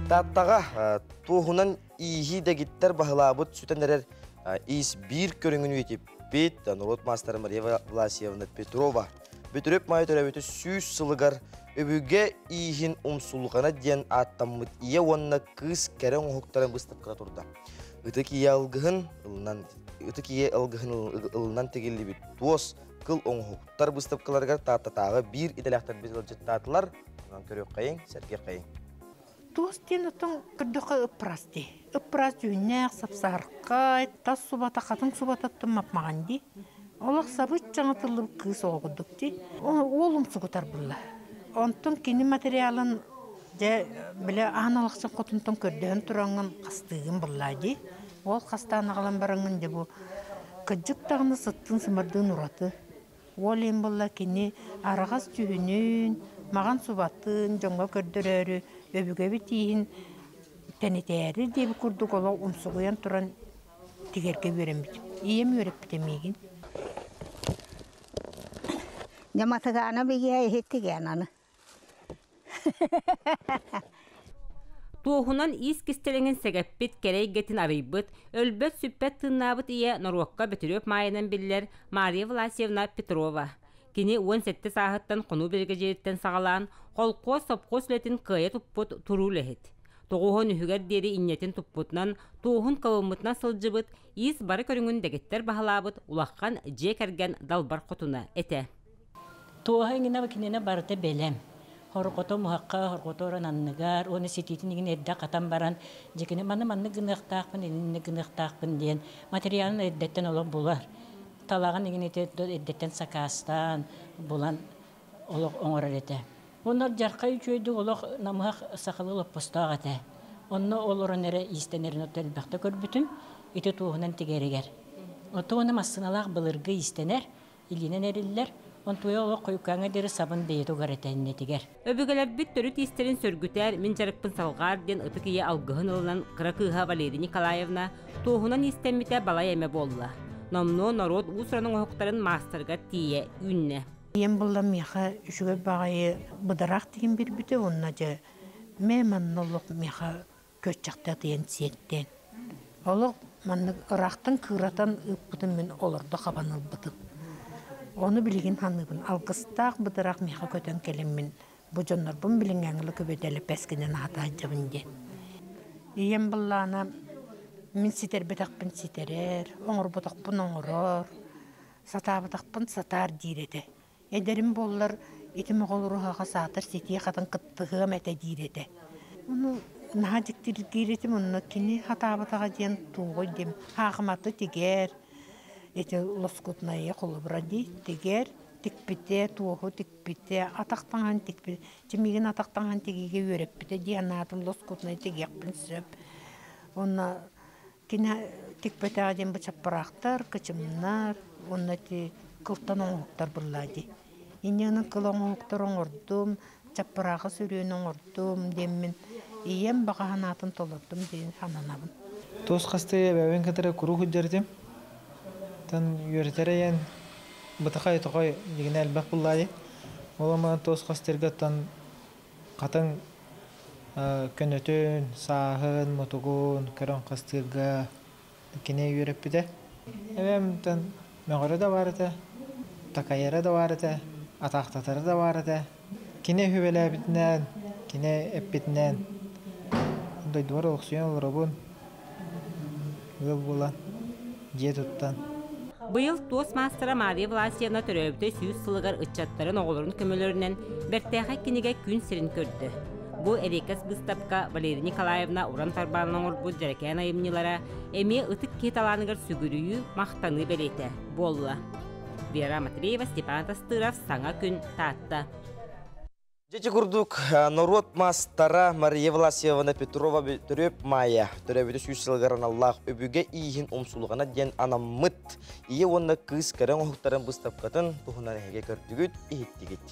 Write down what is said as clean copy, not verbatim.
Тааттаҕа туоһунан ииһи дэгиттэр баһылаабыт сүтэн эрэр иис биир көрүҥүн үйэтиппит норуот маастара Мария Власьевна Петрова Бөтүрүөп Маайа төрөөбүтэ 100 сылыгар «Өбүгэ ииһин умсулҕана» диэн ааттаммыт ийэ уонна кыыс кэрэ оҥоһуктарын быыстапката турда. Ытык ийэ алгыһын ылынан ытык ийэ алгыһын ылынан тигиллибит туос кыл оҥоһуктар быыстапкаларыгар Тааттатааҕы биир идэлээхтэрбит ыалдьыттаатылар. Онон көрүөххэйиҥ, сэргиэххэйиҥ. Туос диэн оттон көрдөххө ыппырас дии. Ыппырас дьүһүннээх, сапсаархай, тас субата, хатыҥ субататтан мапмаҕан дии. Олох сабыт чаҥатыллыбыт кыыс оҕо курдук дии. Уол умсугутар булла. Онтон кини материалын дьэ бile аан алахсын хотунтан көрдөһөн тураҥҥын хастыыгын буллаа дии. Ол хастаан аҕалан бараҥҥын дьэ бу кырдьык даҕаны сыттыын сымардыын ураты. Уол иһин буолла кини араҕас дьүһүнүн, маҕан субатын дьоҥҥо көрдөрөөрү өбүгэбит ииһин тэнитээри диэбит курдук олох умсугуйан туран тигэргэ үөрэммитим. Ийэм үөрэппитэ миигин. Дьаматыгаана бигиэ иһиттигэн аны. Туоһунан иис кистэлэҥин сэгэппит, кэрэ эйгэтин арыйбыт, өлбөт-сүппэт тыыннаабыт ийэ норуокка Бөтүрүөп Маайанан биллэр Мария Власьевна Петрова. Кини 17 сааһыттан хонуу биригэдьиириттэн саҕалаан, холкуос, сопхуос үлэтин кыайа туппут туруу үлэһит. 93-гэр диэри инньэтин туппутунан, туоһун кылыммытынан сылдьыбыт, иис бары көрүҥүн дэгиттэр баһылаабыт улахан дьиэ кэргэн далбар хотуна этэ. Туоһа иҥинэ кининэ барыта бэлэм. Хорҕото муһахха, хорҕото орон анныгар, уонна ситиитин иҥин эрдэ хатан баран, дьикини маны маннык гыныахтаахпын, иннинэ гыныахтаахпын диэн материалын эрдэттэн олох булар. Талаҕын иҥин эрдэттэн сакаастаан, булан олох оҥорор этэ. Онно дьархай үчүгэйдик олох намыһах сахалыы олоппостоох этэ. Онно олорон эрэ иистэнэрин отто элбэхтэ көрбүтүм, ити туоһунан тигэригэр. Оттон массыыналаах былыргы иистэнэр, илиинэн эриллэр, онтуйа олох хойуккааҥҥа диэри сабын бэйэтэ угар этэ иннэтигэр. Өбүгэлэрбит төрүт иистэрин сөргүтэр, мин дьарыкпын салҕаар диэн ытык ийэ алгыһын ылынан кыра кыыһа Валерия Николаевна туоһунан иистэммитэ балай эмэ буолла. Номнуо норуот уус-уран оҥоһуктарын маастарыгар тиийэ үүннэ. Ийэм булла миэхэ үчүгэй баҕайы быдараах тигин биэрбитэ уонна дьэ мэ манна олох миэхэ күөччэхтэ атыйан сиэттэн. Олох маннык ыраахтан кыыратан ыыппытым мин олордо хабан ылбытым. Ону билигин саныыбын алгыстаах быдараах миэхэ көтөн кэлэммин бу дьоннорбун билиҥҥээҥҥи көбөтөлөппөскинэн аһатаадьабын диэн. Ийэм быллаана мин ситэрбэтэхпин ситэрэр, оҥорботохпун оҥорор, сатаабатахпын сатаар диир этэ. Эдэрим буоллар ити моҕол уруһаҕа саатар ситии хатан кыттыһыам этэ диир этэ. Ону наһаа дьиктиргиир этим, онно кини хатаабатаҕа диэн туоҕуй диэм хаахыматы тигэр, ити лоскутнайы холобура дии тигэр, тикпитэ, туоһу тикпитэ, атах таҥаһын тикпитэ. Чимигин атах таҥаһын тигиигэ үөрэппитэ дии анаатым лоскутнай тигиэхпин сөп. Онно кини тикпэтэҕэ диэн бу чаппараахтар, кычымнар, уонна ити кылтан оҥоһуктар буллаа дии. Инньэ кыл оҥоһуктар оҥордум, чаппарааҕы сүрүөн оҥордум диэммин ийэм баҕа санаатын толордум диэн сананабын. Туос хастыы эбэбин кытары куруук сылдьар Тан үөрэтэр бытахай тоҕой дигинэ элбэх буллаайы. Ол ама туос хастырга тан хатыҥ көнөтүн, сааһын, мутугун көрөн хастыырга кини үөрэппитэ. Эбэм тан мөҕөрө да баар этэ, такайара да баар этэ, атаахтатара да баар этэ. Кини үһүбэлээбитинэн, кини эппитинэн дойдубар олохсуйан олоробун. Ыал буолан, дьиэ туттан. Быйыл туос маастара Мария Власьевна төрөөбүтэ 100 сылыгар ыччаттарын оҕолорун көмөлөрүнэн бэртээхэй кинигэ күн сирин көрдө. Бу эриэккэс быыстапка Валерия Николаевна уран тарбаан оҥорбут дьэрэкээн айымньылара эмиэ ытык киһи талааныгар сүгүрүйүү, махтаныы бэлиэтэ буолла. Вера Матвеева, Степан Тастыров, «Саҥа күн», Таатта. Дьэ курдук норуот маастара Мария Власьевна Петрова Бөтүрүөп Маайа төрөөбүтэ 100 сылыгар аналлаах «Өбүгэ ииһин умсулҕана» диэн анаммыт ийэ уонна кыыс кэрэ оҥоһуктарын быыстапкатын туһунан эһиги көрдүгүт, иһиттигит.